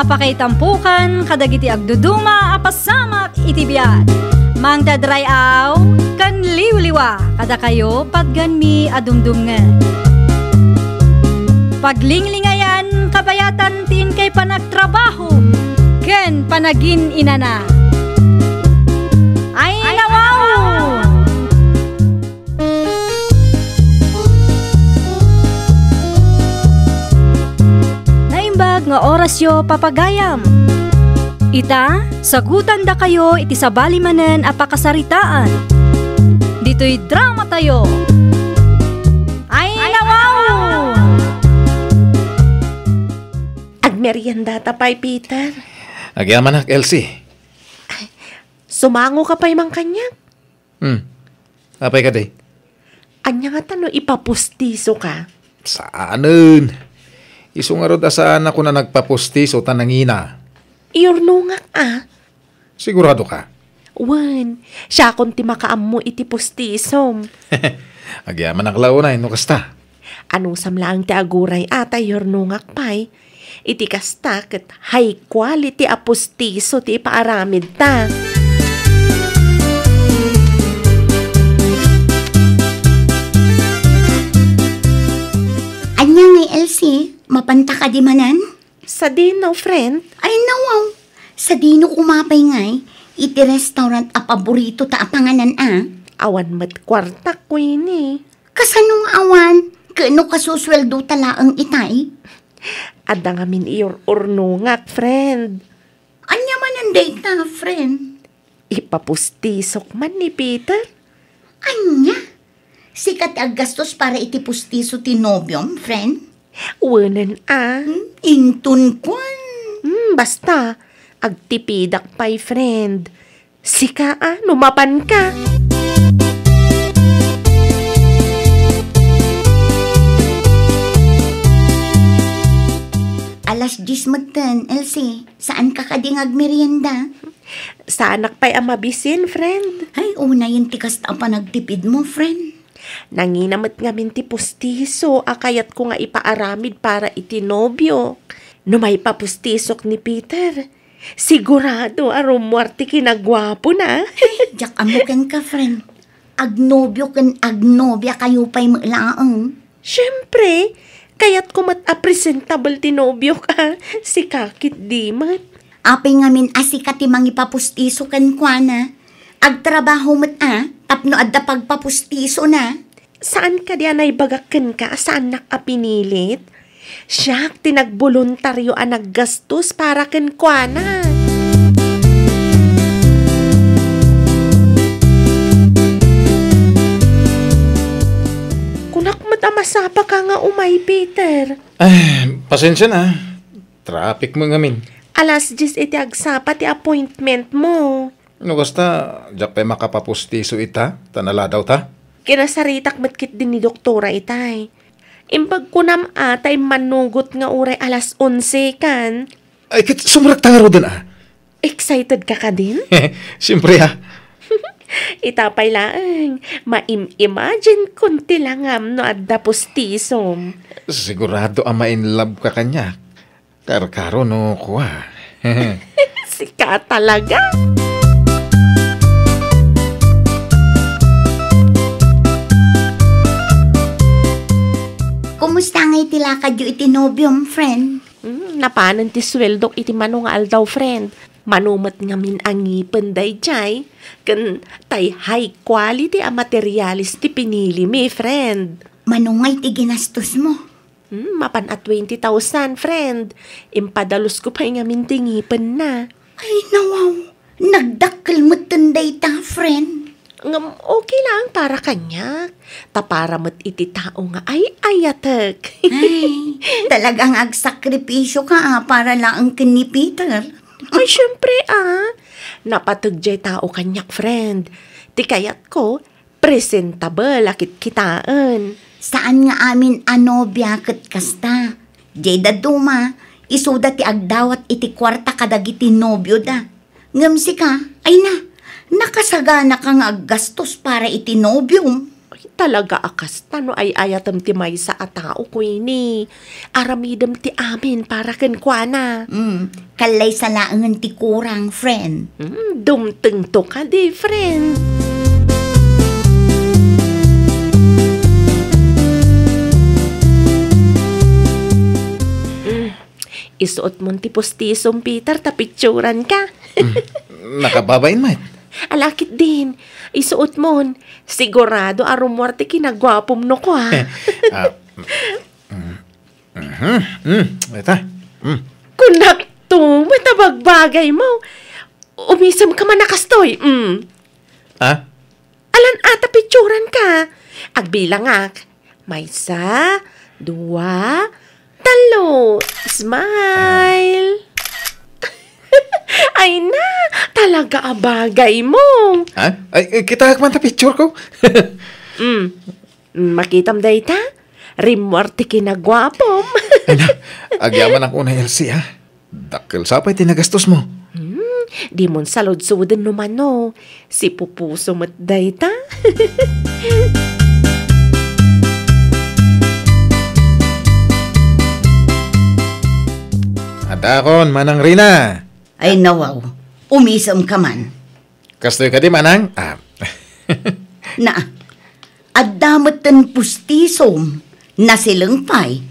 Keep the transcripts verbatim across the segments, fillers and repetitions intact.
Pakaitampukan kadagiti agduduma a pasamak iti biag. Mangted ray-aw ken liwliwa kadakayo patganmi a dumdumngeg. Paglinglingayan kabayatan ti inkay panagtrabaho ken panagin-inana. Ay, nawaw! Naimbag nga orasyo, papagayam. Ita, sagutandakayo iti sabali manen a pakasaritaan. Ditoy dramatayo. Ay, nawaw! Agmeriendata pay, Peter. Agyamanak, Elsie. Sumango ka pay man kaniak. Hmm. Apay kadi? Ania ngata no ipapustiso ka? Saanen. Isu ngarud a saan a kuna nagpapustiso ta nangina. Iyurnongak a. Sigurado ka? Wen, siakon ti makaammo iti pustisom. Agyamanak la unay no kasta. Anusam laeng ti aguray a ta iyurnongak pay. Iti kasta ket high quality a pustiso ti ipaaramidta. Ania ngay, Elsie? Mapanta kadi manen? Sadino, friend? Ay, nawaw. Sadino koma pay ngay iti restaurant a paboritota a panganan a? Awan met kuartak, Queenie. Kasano nga awan? Ket no kasusueldota laeng itay? Adda ngamin iyur-urnongak, friend. Ania manen dayta, friend? Ipapustisok man ni Peter. Ania? Sika ti aggastos para iti pustiso ti nobiom, friend? Wenen a. Hmm, inton kuan. Hmm, basta, agtipidak pay, friend. Sika a, no mapanka. Alas dies metten, Elsie. Saanka kadi nga agmerienda? Saanak pay a mabisin, friend. Ay, unayen ti kasta a panagtipidmo, friend. Nangina met ngamin ti pustiso a kayatko nga ipaaramid para iti nobiok. No maipapustisok ni Peter, sigurado a rummuar ti kinaguapona. Ay, diak ammo kenka, friend. Agnobio ken agnobiakayo pay met laeng. Siempre, kayatko met a presentable ti nobiok a, sika ketdi met. Apay ngamin a sika ti mangipapustiso kenkuana? Agtrabaho met a, tapno adda pagpapustiso na. Saan kadi a naibagak kenka a saannak a pinilit? Siak ti nagboluntario a naggastos para kenkuana. Kunak met a masapaka nga umay, Peter. Ay, pasensia na. Traffic met ngamin. Alas dies iti agsapa ti appointment mo. No kasta, diak pay makapapustiso ita, ta naladawta. Kinasaritak met ketdi ni doktora itay. Imbag kunam a ta immanugot nga uray alas onse kan. Ay, ket sumrekta ngaruden a. Excited ka kadin? Siyempre a. Ita pay laeng, maim-imagine kon ti langam no adda pustisom. Sigurado a ma-in love ka kaniak. Karkaro no kua. Sika talaga. Kumusta ngay ti lakadyo iti nobiom, friend? Hmm, napanen ti sueldok iti mano nga aldaw, friend. Mano met ngamin a ngipen daydiay, ken tay high quality a materials ti pinilimi, friend. Mano ngay ti ginastosmo? Hmm, mapan a twenty thousand, friend. Impadalusko pay ngamin ti ngipenna. Ay, nawaw. Nagdakkel metten dayta, friend. Ngem okay lang para kaniak. Ta para met iti tao nga ay-ayatek. Ay, talagang agsakripisyo ka, ah, para laeng ken ni Peter. Ay, syempre, ah. Napateg jay tao kaniak, friend. Ti kayatko, presentable a kitkitaen. Saan nga amin a nobia ket kasta. Jay dadduma, isuda ti agdawat iti kuarta kadagiti nobioda. Ngem sika, ay na, nakasaganaka nga aggastos para iti nobiom. Talaga a kasta no ay-ayatem ti maysa a tao, Queenie. Aramidem ti amin para kenkuana. Mm, kallaysa laengen ti kurang, friend. Mm, dumtengto kadi, friend. Mm, isuotmon ti pustisom, Peter, ta pitsuranka. Mm, nakababain met. Ala ketdin, isuotmon. Sigurado a rummuar ti kinaguapom no kua. Ah, mm, mhm, mm, ita. Mm. Kunakto, met a bagbagaymo. Umisemka man a kastoy. Mm. Ah? Alan ata pitsuranka. Agbilangak. Maysa, dua, tallo. Smile. Ay na, talaga a bagaymo. Ha? Ay, eh, kitaek man ta picture ko. Mm. Makitam dayta? Rimmuar ti kinaguapom. Ay na, agyamanak unay, Elsie, ha? Dakkel sa pay ti nagastosmo. Hmm, dimon saludsoden no mano. Sipupuso met dayta. Adakon, Manang Rina. Ay, nawaw. Umisemka man. Kastoy kadi, Manang? Ah. Na, adda metten pustisom, nasileng pay.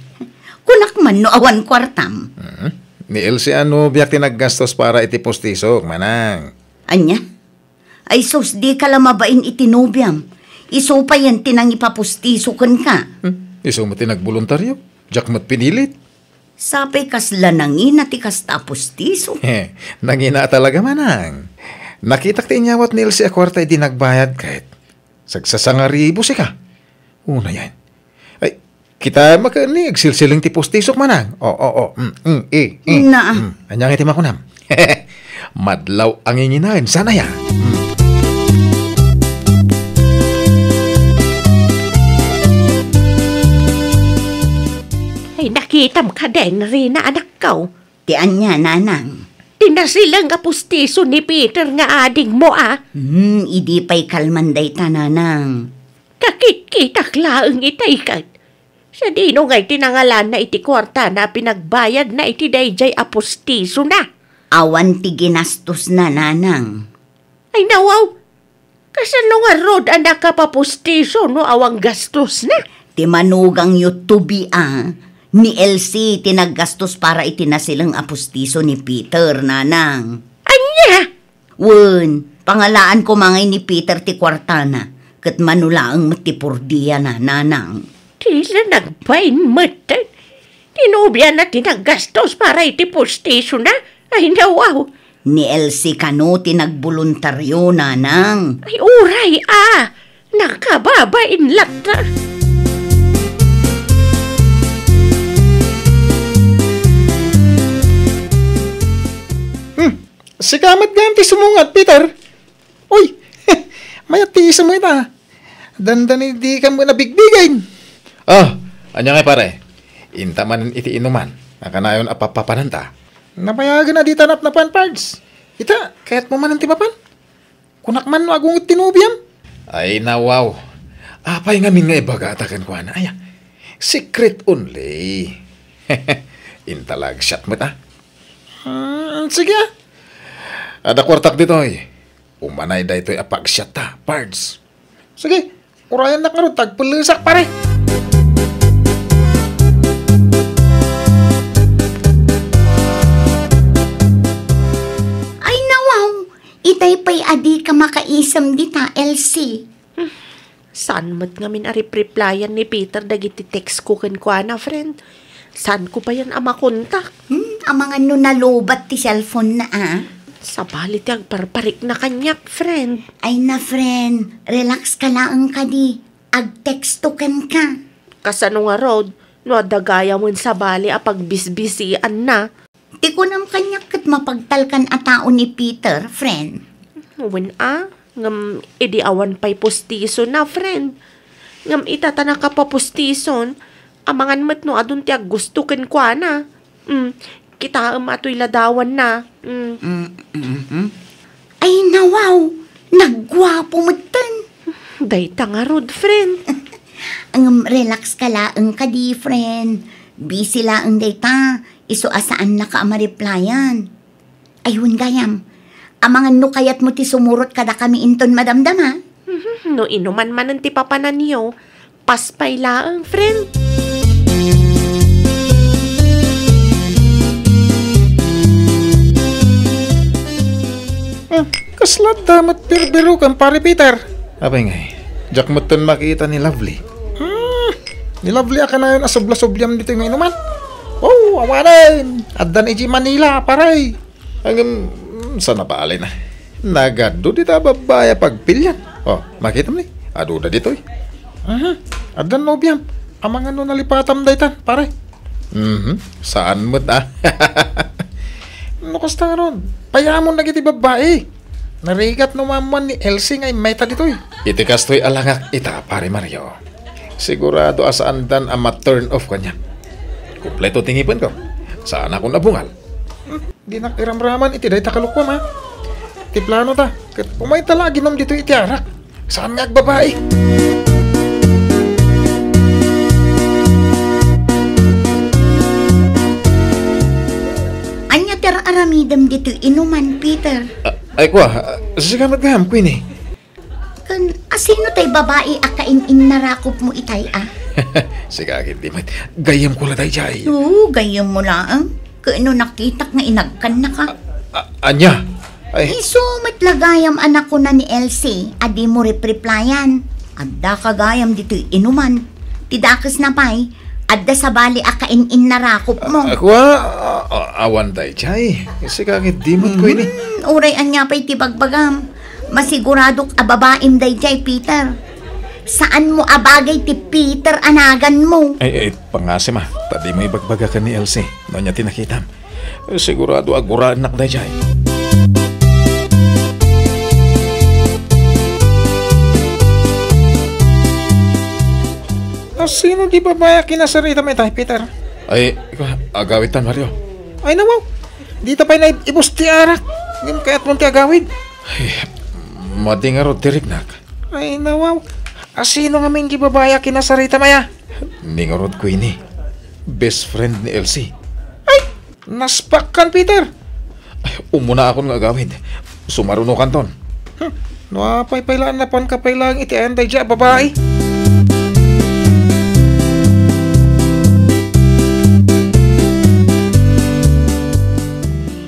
Kunak man no awan kuartam. Mhm. Ni Elsie a nobiak ti naggastos para iti pustisok, Manang. Ania? Ay sus, dika la mabain iti nobiam. Isu payen ti nangipapustiso kenka. Hmm? Isu met ti nagboluntario. Diak met pinilit. Sapay kasla nangina ti kasta a pustiso. He, nangina talaga, Manang. Nakitak ti inyawat ni Elsie a kuarta idi nagbayad ket sagsasangaribu sika. Unayen. Ay, kita makanni agsilsiling ti pustisok, Manang. O, o, o. Mm, mm, eh, eh. Na. Mm, ania nga ti makunam? Madlaw a nginginaen, sana ya. Mm. Ay, nakitam ka den, Rina, anakko. Ti ania, nanang? Ti nasileng a pustiso ni Peter nga adingmo, a? Hmm, idi pay kalman dayta, nanang. Kakitkitak laeng itay ket. Sadino ngay ti nangalanna iti kuartana a pinagbayadna iti daydiay a pustisona? Awan ti ginastosna, nanang. Ay, nawaw! Kasano ngarud a nakapapustiso no awan gastosna? Ti manugangyo, Toby, a, ni Elsie ti naggastos para iti nasileng a pustiso ni Peter, nanang. Ania? Wen, pangalaan koma ngay ni Peter ti kuartana, ket mano laeng met ti purdiana, nanang. Dina nagbain met. Ti nobiana ti naggastos para iti pustisona. Ay, nawaw. Ni Elsie kano ti nagboluntario, nanang. Ay, uray, a. Nakababain latta. Hmm. Sika met gayam ti sumungat, Peter. Uy, mayat ti isem mo ita. Dandani dikam nabigbigen. Ah, ania ngay, pare? Inta manen iti inuman. Nakanayon a papapananta. Napayagen a dita napnapan, Pards. Ita, kayatmo manen ti mapan? Kunak man no agunget ti nobiam. Ay, nawaw. Apay ngamin nga ibagata kenkuana? Aya, secret only. Inta la agsiat met, a. Hmm, sige, a. Adda kuartak ditoy. Umanay daytoy a pagsiatta, Pards. Sige, urayannak ngarud ta agpellesak, pare. Ay, nawaw! Itay pay a dika makaisem dita, Elsie. Saan met ngamin a ripreplyan ni Peter dagiti text ko kenkuana, friend? Saanko payen a makontak? Hmm, amangan no nalobat ti cellphone na, a? Sabali ti agparparikna kaniak, friend. Ay na, friend, relax ka laeng kadi. Agteksto kenka. Kasano ngarud no adda gayamen sabali a pagbisbisianna? Ti kunam kaniak ket mapagtalkan a tao ni Peter, friend. Wen a, ngem idi awan pay pustisona, friend. Ngem ita ta nakapapustison, amangan met no adun ti aggusto kenkuana. Mm, kitaem a toy ladawanna. Mm. Mm, mm, mm. Ay, nawaw! Nagguapo metten! Dayta ngarud, friend. Ngem relax ka laeng kadi, friend. Busy laeng dayta, isu a saannaka a ma-replyan. Ay, wen gayam. Amangan no kayatmo ti sumurot kadakami inton madamdama. Mhm, no inuman manen ti papananyo, pas pay laeng, friend. Hmm, kasla adda met birbirokan, Pare Peter. Apay ngay, diak metten makita ni Lovely. Hmm, ni Lovely a kanayon a subla-subliam ditoy nga inuman. Oh, awanen! Addan idiay Manila, pare. Ngem, mm, saan a bale na? Nagadu dita a babbai a pagpilian. Oh, makitam ni? Aduda ditoy. Aha, addan nobiam. Amangan no nalipatam daytan, pare. Mhm, saan met, ah. No kasta ngarud, payamon dagiti babbai. Narigat no maammuan ni Elsie nga immayta ditoy. Iti kastoy a langak ita, Pare Mario. Sigurado a saandan a ma-turn off kaniak. Kompleto ti ngipenko. Saanakon a bungal. Hmm, dinak iramraman iti dayta kalokuam, a. Ti planota, ket umayta la aginom ditoy iti arak. Saan nga agbabai? Ania ti ar-aramidem ditoy inuman, Peter? Ah, ay, kua, ah, sika met gayam, Queenie. Ken asino tay babai a kain-innarakopmo itay, a? Sika ketdi met. Gayyemko la daydiay. Oo, gayyemmo laeng. Ken no nakitak nga inagkannaka. A-, a-, ania? Ay. Isu met la gayam a nakuna ni Elsie a dimo repreplyan. Addaka gayam ditoy inuman. Ti dakesna pay, adda sabali a kain-innarakopmo. A-, ako, a-, a-, awan daydiay. Sika ketdi met, Queenie. Mhm, uray ania pay ti bagbagam. Masiguradok a babaim daydiay, Peter. Saanmo a bagay ti Peter a naganmo. Ay, ay, pangasim, a. Ta dimo ibagbaga ken ni Elsie no ania ti nakitam. Sigurado a guraennak daydiay. A, sino di babai a kinasaritam itay, Peter? Ay, agawidtan, Mario. Ay, nawaw. Dita pay naib-ibus ti arak. Ngem kayatmon ti agawid. Ay, madi ngarud ti riknak. Ay, nawaw. A, sino ngamin di babai a kinasaritam aya? Ni ngarud, Queenie. Best friend ni Elsie. Ay, naspakkan, Peter. Ay, umunaakon nga agawid. Sumarunokanton. Hmm, no apay pay la, napanka pay laeng iti ayan daydiay a babai.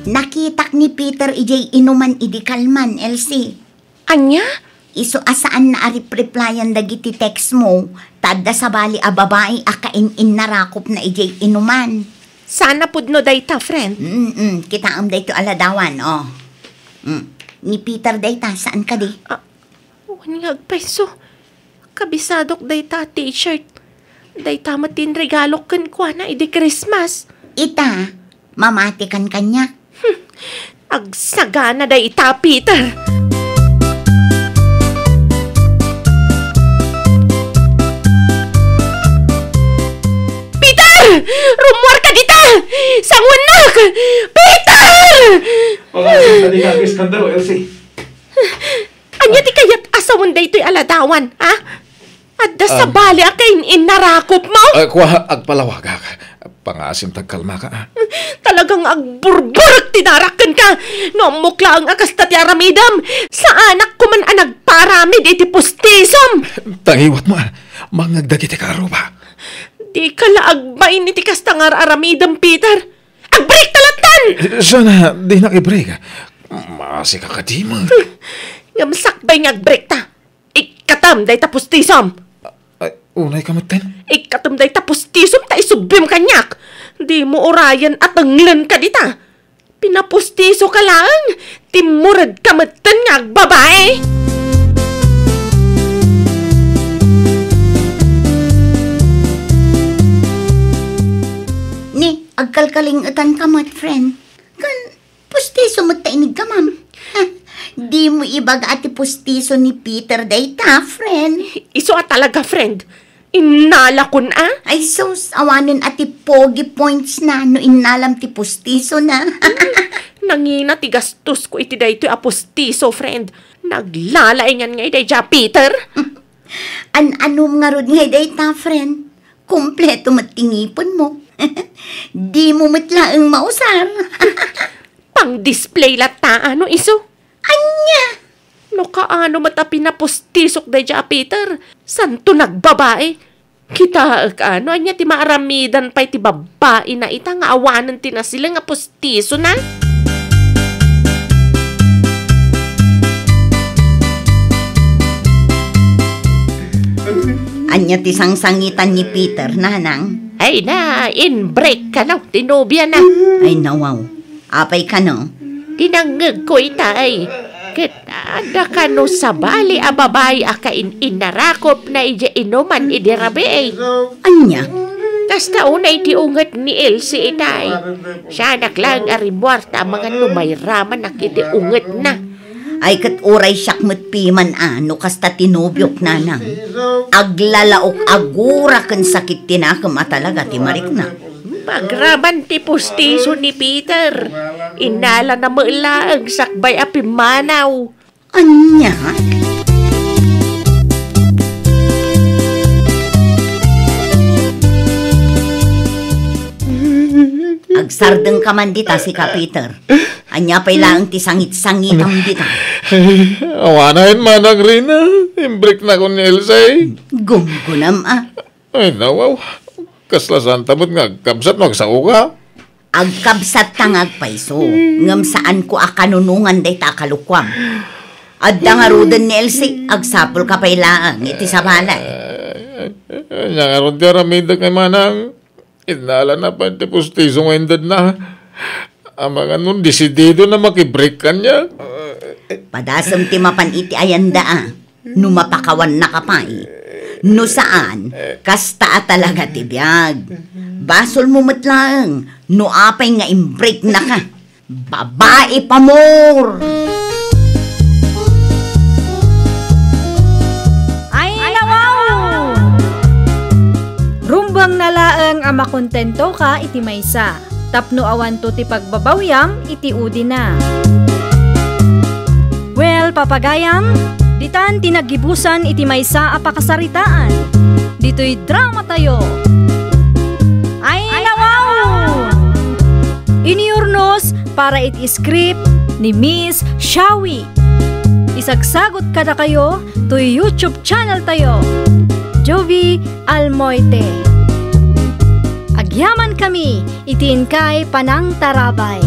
Nakitak ni Peter idiay inuman idi kalman, Elsie. Ania? Isu a saanna a repreplyan dagiti textmo, ta adda sabali a babai a kain-innarakopna idiay inuman. Saan a pudno dayta, friend? Mm-mm, kitaem daytoy a ladawan, o. Mm. Ni Peter dayta, saan kadi? A, wen nga agpayso. Kabisadok dayta a t-shirt. Dayta met ti inregalok kenkuana idi Christmas. Ita, mamatikan kaniak. Hmm. Agsagana dayta, Peter. Peter! Rummuarka dita! Sanguennak! Peter! Pangasim ta dika agiskandalo, Elsie. Ania ti kayat a sawen daytoy a ladawan, a? Adda sabali a kain-innarakopmo? Ah, kua, agpalawagak. Pangasim ta agkalmaka, a. Talaga nga agburburek ti narak kenka. No ammok laeng a kasta ti aramidem, saanak koman a nagpaaramid iti pustisom. Tangiwatmo, a. Mangngeg dagiti karuba. Dika la agbain iti kasta nga ar-aramidem, Peter. Agbreak ta lattan! Sana, dinak i-break. Maasika kadi met. Ngem sakbay nga agbreak ta. Ikkatem dayta pustisom. Ay, unay ka metten? Ikkatem dayta pustisom ta isubbim kaniak. Dimo urayen a tenglen ka dita. Pinapustiso ka laeng. Timmured ka metten nga agbabai. Ni, agkalkaling-etan ka met, friend. Kan Pustiso met ta inigkamam. Dimo ibaga a ti pustiso ni Peter dayta, friend. Isu a talaga, friend. Innalakon a? Ay sus, awanen a ti pogi points na no innalam ti pustiso na. Hmm, nangina ti gastosko iti daytoy a pustiso, friend. Naglalaingan ngay daydiay a Peter. An-anom ngarud ngay dayta, friend? Kompleto met ti ngipenmo. Dimo met laeng mausar. Pang-display latta, no isu? Ania? No kaano met a pinapostisok daydiay a Peter? Santo nagbabai. Kitaek, ano, ania ti maaramidan pay ti babbaina ita nga awanen ti nasileng a postisona? Ania ti sangsangitan ni Peter, nanang? Ay na, in-break kano ti nobiana. Ay, nawaw. Apay kano? Ti nangngegko ita ay, ket adda kano sabali a babai a kain-innarakopna idiay inuman idi rabii. Ania? Kasta unay ti unget ni Elsie ita ay. Sianak laeng a rimmuar ta amangan no mairamanak iti ungetna. Ay, ket uray siak met piman a no kasta ti nobiok, nanang. Aglalaok agura ken sakit ti nakem a talaga ti marikna. Pagraman ti postiso ni Peter, innalana met laeng sakbay a pimmanaw. Ania? Agsardengka man dita, sika, Peter. Ania pay laeng ti sangit-sangitam dita? Awanen, Manang Rina. Imbreknakon ni Elsie. Gumgunam, a. Ay, nawaw. Kasla saanta met nga agkabsat no agsaoka? Agkabsatta nga agpayso, ngem saanko a kanunongan dayta a kalokuam. Adda ngaruden ni Elsie, agsapulka pay laeng iti sabali. Ania ngarud ti aramidek, ay manang? Innalana pay ti postiso nga indedna. Amangan no desidido na makibreak kaniak. Padasem ti mapan iti ayanda, a. No mapakawannaka pay. No saan, kasta a talaga ti biag. Basolmo met laeng no apay nga imbreaknaka. Babai pamor! Ay, nawaw! Rumbengna laeng a makontentoka iti maysa. Tapno awanto ti pagbabawiam iti udina. Well, papagayam, ditan ti naggibusan iti maysa a pakasaritaan. Ditoy dramatayo. Ay, nawaw! Inurnos para iti script ni Miss Shawi. Isagsagot kadakayo toy YouTube channel tayo, Jovie Almoite. Agyaman kami iti inkay panangtarabay.